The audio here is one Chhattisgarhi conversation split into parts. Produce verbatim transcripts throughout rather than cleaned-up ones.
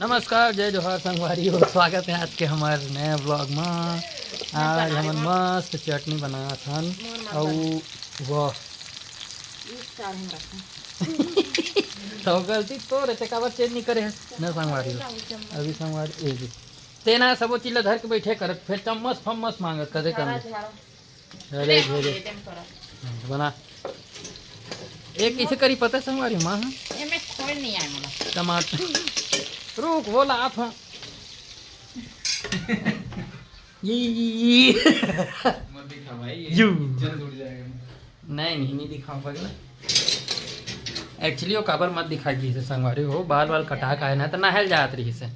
नमस्कार, जय जोहार संगवारी हो, स्वागत है आज के हमर नया ब्लॉग में। आज हमन मस्त चटनी बनात हन। अउ वाह, तो गलती तो रहते, काबर चेंज नहीं करे है ना संगवारी हो। अभी संगवारी ए जी, तेना सबो चीज ला धर के बैठे करत, फिर चम्मच फम्मच मांगत कदे कर। अरे अरे, भेजे। भेजे। बना। एक कैसे करी पता संगवारी माँ, हाँ? एमे खोल नहीं आए मला। टमाटर। रुक, वो ला आप, हाँ। ये, ये, ये। मत दिखा भाई, ये यू। जल्द उड़ जाएगा। नहीं, नहीं, नहीं दिखाऊं पगला। Actually, वो काबर मत दिखाई, जैसे संगवारी हो, बाल वाल कटा के आए ना, तो नहल जात रही से।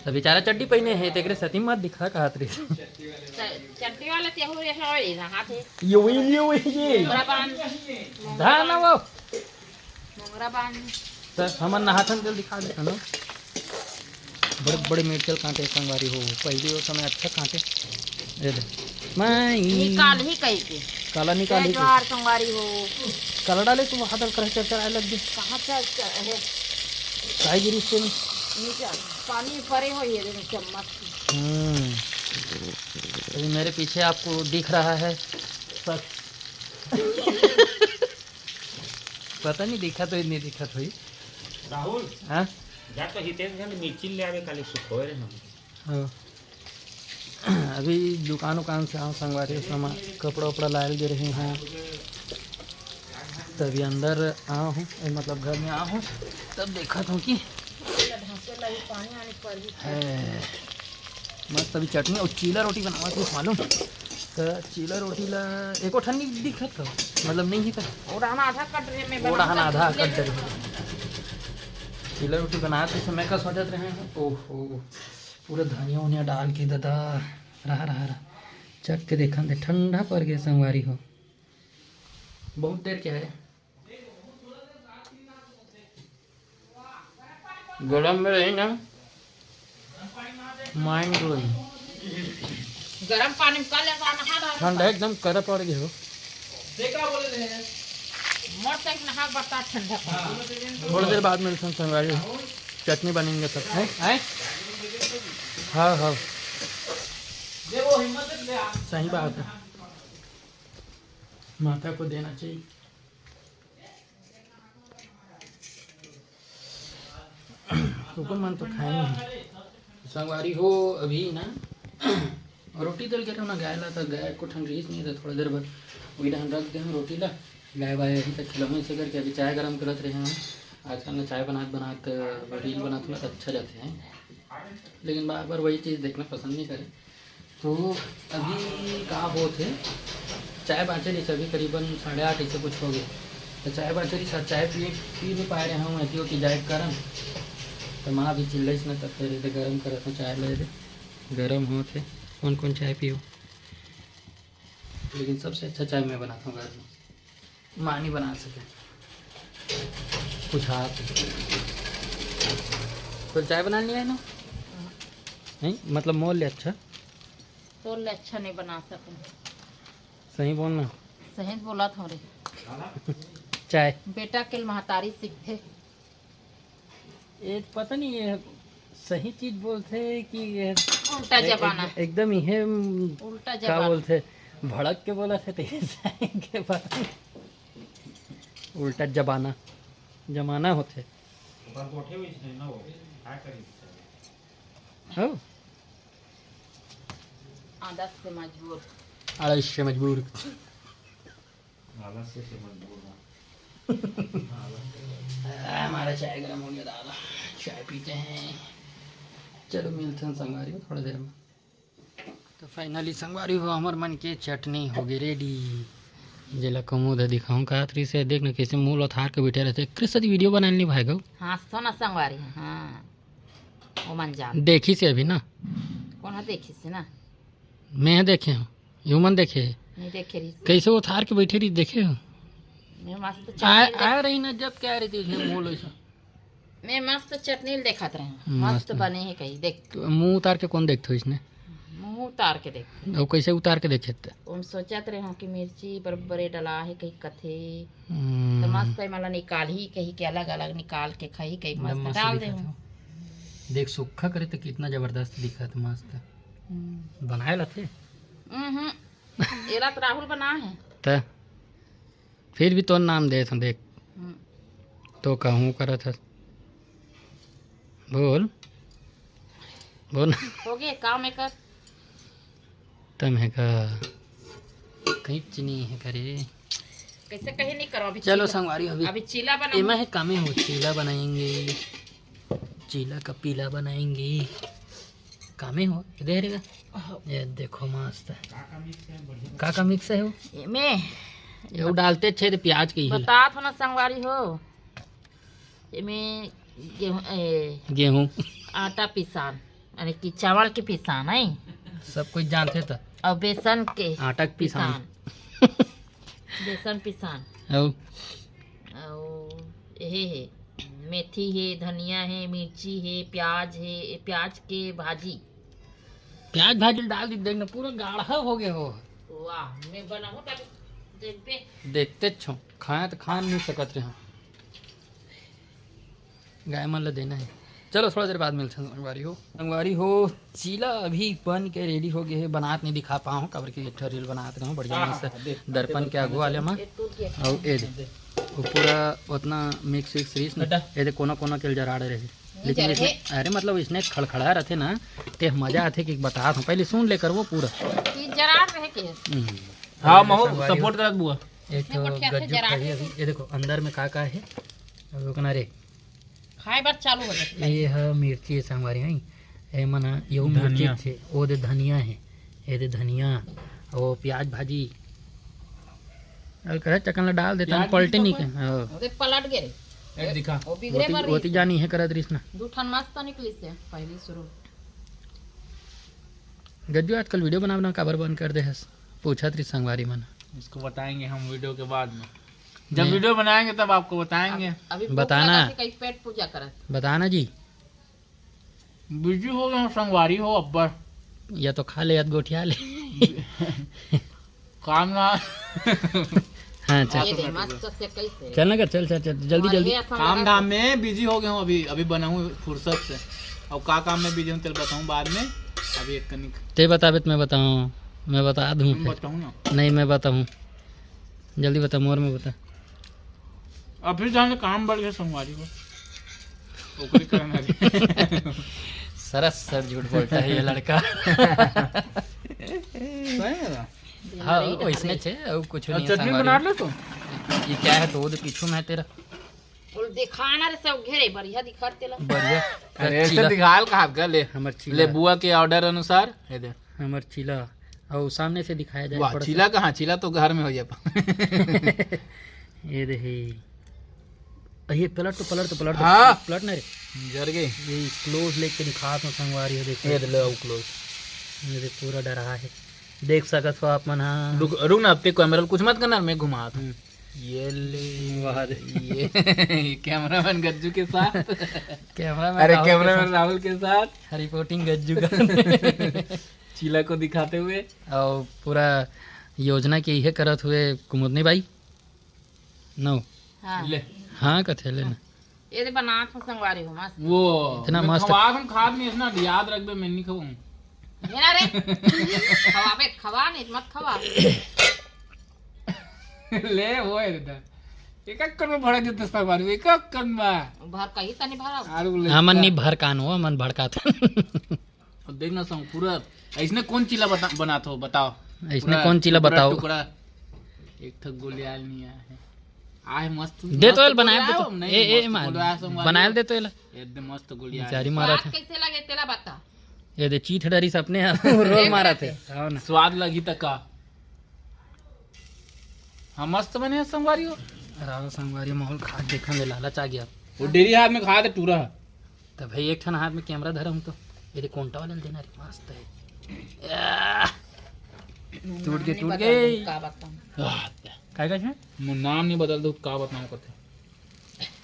त बेचारा चड्डी पहिने हे, तेकरे सेती मत दिखा कहत रहिस। च-, चड्डी वाला तेहू रे हवे, नहात हे। ये वही, ये वही, ये। मोंगरा बांध। धान वो। मोंगरा बांध। त हमन नहाथन, चल दिखा देथन। बड़े, बड़े मिर्चल कांटे संगवारी हो, पहली वो समय अच्छा कांटे। ये दे। मैं निकाल ही कही के। काला निकाल जय ही के। जोहार संगवारी हो। काला डाले तो वहाँ दल करे चरचर आए लग गए। कहाँ चल, चल, हे। काई गिरी से में? नीचे पानी परे हो ये रे चम्मच। हम्म। अभी मेरे पीछे आपको दिख रहा है सच। पता नहीं दिखा तो नहीं दिखा तो ही। राहुल, हाँ? जा तो हितेशगंज मिर्ची ले आवे, काली सुखोए रहे हम। हाँ। अभी दुकान उकान से आऊँ संगवारी, सामान, कपड़ा उपड़ा लायल गे रहे हैं। तभी अंदर आऊँ हूँ, ए, मतलब घर में आऊँ हूँ, तब देखत हूँ कि है। मस्त अभी चटनी अउ चीला रोटी बनावत हूँ मालूम। त चीला रोटी ला एको ठन नहीं दिखत का, मतलब नहीं ही का। वो डहन आधा कट रहे, मैं वो डहन बनाता आधा हूँ। कट रहे। चीला रोटी बनात रहे समय का सोचत रहे हैं, ओहो, पूरा धनिया उनिया डाल के ददा, रहा, रहा, रहा। चख के देखन दे, ठंडा पड़ गया संगवारी हो। बहुत देर के है। गरम में रही ना, mind blowing। गरम पानी में कर लेता, नहा रहा ठंडा एकदम कड़ा पड़ गया हो। मोर तक नहा बता ठंडा पानी। थोड़ी देर बाद मिलते हैं संगवारी, चटनी बनेंगे सब। हैं? हैं? हाँ, हाँ। सही बात है, माता को देना चाहिए। कुकुर मन तो खाए नहीं। संगवारी हो, अभी ना रोटी दल के रहो ना गाय ला, तो गाय को ठंड रहीस नहीं, तो थोड़ा देर बाद वही डहन रख दे हम रोटी ला। गाय वाय अभी तक खिलाऊँ, इसे करके अभी चाय गरम करत रहे हम। आजकल ना चाय बनात बनात reel बनात हूँ ना, तो अच्छा जाते हैं, लेकिन बार बार वही चीज़ देखना पसंद नहीं करे। तो अभी का होत हे, चाय बाँचे रहिस, अभी करीबन साढ़े आठ ऐसे कुछ हो गए। तो चाय बाँचे रहिस, चाय पिए, पी नहीं पाए रहे हूँ, एती ओती जाए के कारण। तो माँ अभी चिल्लाइस न, तब फिर एदे गरम करत हूँ चाय ले दे, गरम होत हे। कौन कौन चाय पियो? लेकिन सबसे अच्छा चाय मैं बनाता हूँ घर में। माँ नहीं बना सके कुछ हाथ। तो चाय बना लिया है ना? नहीं, मतलब मोल ले अच्छा। तोर ले अच्छा नहीं बना सकूं। सही बोलना। सही बोला थोड़े। चाय। बेटा के महतारी सीखथे। ये पता नहीं, ये सही चीज बोलथे कि ये उल्टा एक-, जमाना। एक-, एकदम इहे, उल्टा का जमाना। बोलथे, भड़क के बोलथे तो ये सही के बात। उल्टा जमाना, जमाना होथे। ओकर गोठे वइसने न हो, का करी बेचारे। हो? आदत से मजबूर। आलस से मजबूर। आलस से मजबूर ना। आलस से। आ, हमारा चाय गरम हो गया दादा, चाय पीते हैं। चलो मिलते हैं संगवारी हो थोड़ा देर में। तो finally संगवारी हो, हमर मन के चटनी हो गई ready। जेला कमोद ह दिखाऊं कहत रहिस हे, देख न कैसे मुंह ल थार के बैठे रहथे। कृष्ण जी video बनाए नहीं भाई गो। हाँ, सो ना संगवारी, हाँ। वो मन जान। देखिस हे अभी ना। कौन ह देखिस हे ना? मैं देखे हूँ, ह्यूमन देखे हे। नहीं देखे रहिस। कैसे वो थार के बैठे रही देखे हो? मैं मस्त आ, चटनी आ रही ना जब क्या रही थी मुंह लो ऐसा। मैं मस्त चटनी ल देखत रहे हूँ। मस्त। मस्त बने हे कही, देख। तो मुंह उतार के कौन देखत हो इसने? मुंह उतार के देख। वो कैसे उतार के देखे थे? हम सोचत रहे हूँ कि मिर्ची बड़े बड़े डला हे कही कथे। हम्म। तो मस्त है, मला निकाल ही कही के अलग अलग निकाल के खाई कही एकदम मस्त मस्त डाल दे दिखत हूँ। हो। देख, सूखा करे तो कितना जबरदस्त दिखत, मस्त। हम्म। बनाए लाथे। हम्म। एला तो राहुल बना है। त फिर भी तोर नाम देत हूँ, देख। हम्म। तो कहूँ करत हस। बोल। बोल। हो गए काम एकर। तम है का? कहीं चीनी है करे। कैसे कहीं नहीं करो अभी। चलो चीला- संगवारी, अभी अभी चीला बना। एमा है कामे हो, चीला बनाएंगे, चीला का पीला बनाएंगे। कामे हो, इधर रे। ये देखो मस्त है। का का मिक्स है वो? एमे ये वो डालते छे तो प्याज के ही। बता थो ना संगवारी हो। एमे गेहूं, ए, गेहूं। आटा पिसान, यानी कि चावल के पिसान है। सब कुछ जानते तो। और बेसन के आटा के पिसान। पिसान। बेसन पिसान। और और यही है, मेथी है, धनिया है, मिर्ची है, प्याज है, ए, प्याज के भाजी। प्याज भाजी डाल दी, देखना पूरा गाढ़ा हो गया हो। वाह, मैं बनाऊं तब देखबे। देखते छो, खाए तो खा नहीं सकत रहे। गाय मन ला देना है। चलो थोड़ा देर बाद मिलते हैं संगवारी हो। संगवारी हो, चीला अभी बन के रेडी हो गए है। बनात नहीं दिखा पाऊँ, काबर कि एक ठो रील बनात रहूँ बढ़िया से दर्पण के आगू वाले में। ये टूट गया। और ए दे, वो पूरा उतना मिक्स विक्स रहीस ना, हटा। ए दे कोना कोना के जराड़ रहे। लेकिन जरहे। इसने, अरे मतलब इसने खड़खड़ा रहते ना, ते मजा आते कि बता हूँ। पहले सुन लेकर वो पूरा। ये जराड़ रहे के। हम्म। हाँ महू संगवारी हो। सपोर्ट करत बुआ। एक ठो इसने गोठिया से गज्जू जरा खड़ी के अभी, ये देखो अंदर में का का है। अब रुकना रे, खाए बार चालू हो जाता। ये है मिर्ची है संगवारी है। ए मना ये मिर्ची धनिया। थे, ओ दे धनिया है, ये दे धनिया, ओ प्याज भाजी। अरे कहे चकन ला डाल देता हूँ, प्याज पलटे भी नहीं तो के। हाँ। अरे पलट गए। एक दिखा। वो बिगड़े होती, मर होती जानी है करत रहीस ना। दू ठन मस्त निकली से पहली शुरू। गज्जू आजकल वीडियो बना बना काबर बंद कर दे हस, पूछत रही संगवारी मन। इसको बताएंगे हम वीडियो के बाद में। जब नहीं। वीडियो बनाएंगे तब आपको बताएंगे। अभी बताना। कई पेट पूजा करत। बताना जी। बिजी हो गए संगवारी हो अब्बर। या तो खा ले या तो गोठिया ले। काम ना। हाँ चल। ये दे मस्त से कैसे। चल ना कर, चल चल चल, जल्दी और जल्दी। ये ऐसा काम लगा धाम में बिजी हो गए हूँ अभी, अभी बनाऊँ फुर्सत से। और का काम में बिजी हूँ तेल बताऊँ बाद में। अभी एक कनिक ते बताबे तो मैं बताऊँ, मैं बता दूँ। हम बताऊँ ना। नहीं मैं बताऊँ, जल्दी बता, मोर में बता। अब फिर जाने काम बढ़ गया संगवारी को। ओकरे करना है। सरस सर झूठ बोलता है ये लड़का। सही है ना? हाँ वैसने छे, और कुछ और नहीं चटनी संगवारी। बना ले तो। ये क्या है तो वो तो पीछू में है तेरा। बोल दिखाना रे सब घेरे बढ़िया दिखत तेला। बढ़िया। अरे ऐसे चीला। दिखाल का हाथ का ले। हमर ले चीला। बुआ के ऑर्डर अनुसार ये दे। हमर चीला। और सामने से दिखाया जाए वाह थोड़ा सा। चीला कहाँ? चीला तो घर में हो जाए। ये देखी। ये पलट तो पलट तो पलट तो हाँ। पलट ना रे। जर गए। ये क्लोज लेके दिखा तो संगवारी हो देखो। ये दे ले आओ क्लोज। ये देख पूरा डरा है, देख सकत हो आप मन। हाँ। रुक रुक ना, अब ते कैमरा कुछ मत करना, मैं घुमा था। हम्म। ये ले। वाह रे। ये कैमरामैन गज्जू के साथ। कैमरा में अरे राहुल के कैमरामैन साथ। राहुल के साथ रिपोर्टिंग गज्जू का। चीला को दिखाते हुए। और पूरा योजना के इहे करत हुए कुमुदनी भाई। नो। हाँ। ले। हाँ कथे ले ना। ये दे बनात हो संगवारी हो मस्त। वो इतना मैं मस्त। खवा हम खाद में इतना याद रख दे, मैं नहीं खाऊं। हे ना रे। खवाबे खवा नहीं मत खवा। ले वो है दादा। एक एक कर में भरा देते संगवारी, एक एक कर में। भर कही तनी भरा। आलू ले। हमन नहीं भरकान हो, हमन भड़कात। और देखना संग पूरा। इसने कौन चीला बता, बनात हो बताओ। इसने पूरा कौन चीला टुकड़ा, बताओ? टुकड़ा। एक ठक गोलियाल नहीं आया है। आए मस्त। दे तो मस्त एल बनायल दे गोलियाल, तो। नहीं, ए ए मस्त मार। गोलियाल संगवारी। बनायल दे तो एल। एकदम मस्त गोलियाल। बेचारी मारा स्वाद था। कैसे लगे तेला बता। ये दे चीथ डरी सपने हैं, रोल मारा थे। आओ ना। स्वाद लगी तक का। हाँ मस्त बने हैं संगवारी हो। राव संगवारी माहौल खा देखा ले लालच आ गया। वो डेरी हाथ में खा दे टूरा। तो भाई एक ठन हाथ में कैमरा धरा हूँ तो ये दे कोंटा वाले देना रे, मस्त है। आह! टूट गए, टूट गए। का बताऊं। आह, काय काय है? मैं नाम नहीं बदल दो का बताऊं कथे।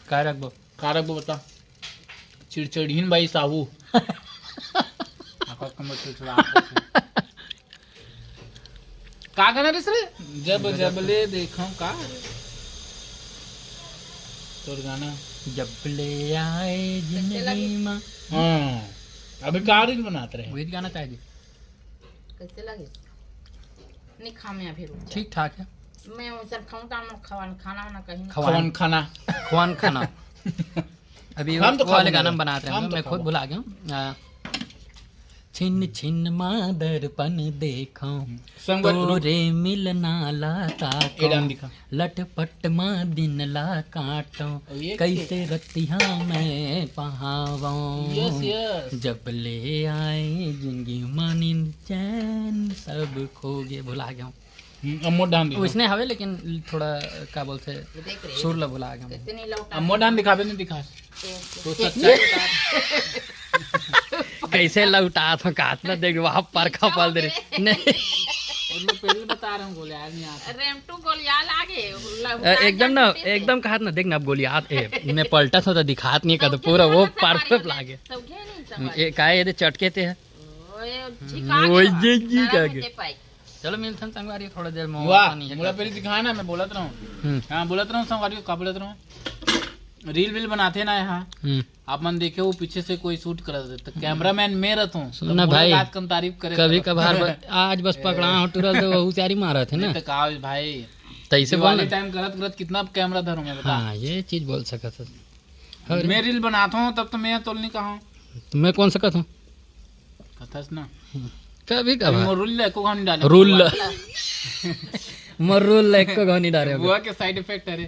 काय रखबो? कारक बो बता। चिड़चिड़हीन बाई साहू। आका कमर चिड़चिड़ा। का गाना रे सर? जब जब ले देखो का। तोर गाना। जब ले आए जिंदगी मा। हाँ, अभी का रील बनात रहे। वही गाना चाहिए। कैसे लगे? नहीं खा मैं अभी रुक जा। ठीक ठाक है। मैं वो सब खाऊं तो हम खवान खाना वाना कहीं खवान। खवान खाना। खवान खाना। अभी हम तो वो वाले खाबो गाना ना। बनाते हैं हम हम, तो मैं खुद खाबो। भुला गया हूँ। आ, छिन छिन मा दर्पण देखो, संगवारी, रुक। तोरे मिलना ला ए डान ताको, दिखा। लटपट मा दिन ला काटो, ये कैसे रतिया मैं पहावो। Yes, yes. जब ले आए जिंदगी मा नींद चैन सब खो गए, भुला गया हूँ। हम्म, अब मोर डान दिखा। उसने हवे लेकिन थोड़ा का बोलते ये देख रहे सुर ला भुला गया हूँ। कैसे नहीं लौटा? अब मोर डान दिखाबे नहीं दिखा। तो कैसे? सच्चाई बता। कैसे लौटा था काट ना देख वहाँ पर खपल दे रहे। नहीं। और मैं पहले बता रहा हूँ, गोलियार नहीं आता। रेमटू गोलियाल आगे अ, एकदम ना, एकदम कहा ना, देख ना, अब गोलियात ए, मैं पलटा था तो दिखात नहीं का, तो पूरा वो परफेक्ट लागे। सब घे नहीं समझ। ये काय ये चटके ते है। ओए झिका ओए के जे जी नरम का है के। ते पाई। चलो मिलथन संगवारी थोड़ा देर में। वाह, पानी है मोला का। पहले दिखाए ना, मैं बोलत रहूँ। हम्म, हाँ, बोलत रहूँ संगवारी, का बोलत रहूँ। रील वील बनाते ना यहाँ, हम्म। आप मन देखे वो पीछे से कोई शूट करत रहे, तो कैमरामैन मैं रहता हूँ। सुन ना भाई, रात कम तारीफ करे कभी करत। कभार ब-, आज बस पकड़ा हूँ टुरल तो वो उचारी मारत है ना। नहीं तो का भाई, तैसे दिवाली बोल ना। टाइम करत करत कितना कैमरा धरूँ मैं, बता। हाँ, ये चीज बोल सकत है। और मैं रील बनाता हूँ तब तो मैं तोल नहीं कहा हूँ। मैं कौन सा कहता हूँ? कथस ना। कभी अभी कभार। मोर रील एको घाव नहीं डाले। रूल। मोर रूल एको घाव नहीं डाले। बुआ के साइड इफेक्ट है रे।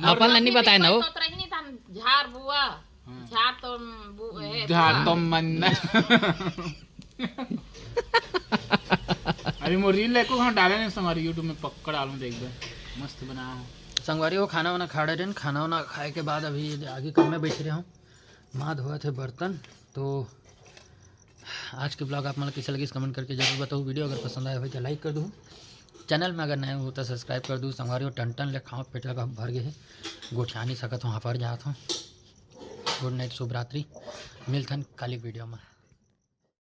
अपन ला नहीं बताए ना वो। तो रही नहीं था झार बुआ। झार तो बु-, ए, झार तो मन। अभी मोर रील एको घाव डाले नहीं, हमारे YouTube में पक्का डालूँ, देख दे, मस्त बनाओ। संगवारी, वो खाना वाना खा रहे हैं, खाना वाना खाए के बाद अभी आगे काम में बैठ रहे हूँ, माँ धोए थे बर्तन। तो आज के ब्लॉग आप मन ला कैसे लगिस कमेंट करके जरूर बताओ। वीडियो अगर पसंद आया हो तो लाइक कर दो, चैनल में अगर नए हो तो सब्सक्राइब कर दो। संगवारी, वो टन टन ले खाओ, पेट लगा भर गए है, गोठिया नहीं सकत हूँ, हाँ पर जात हूँ। गुड नाइट, शुभ रात्रि, मिलथन काली वीडियो में।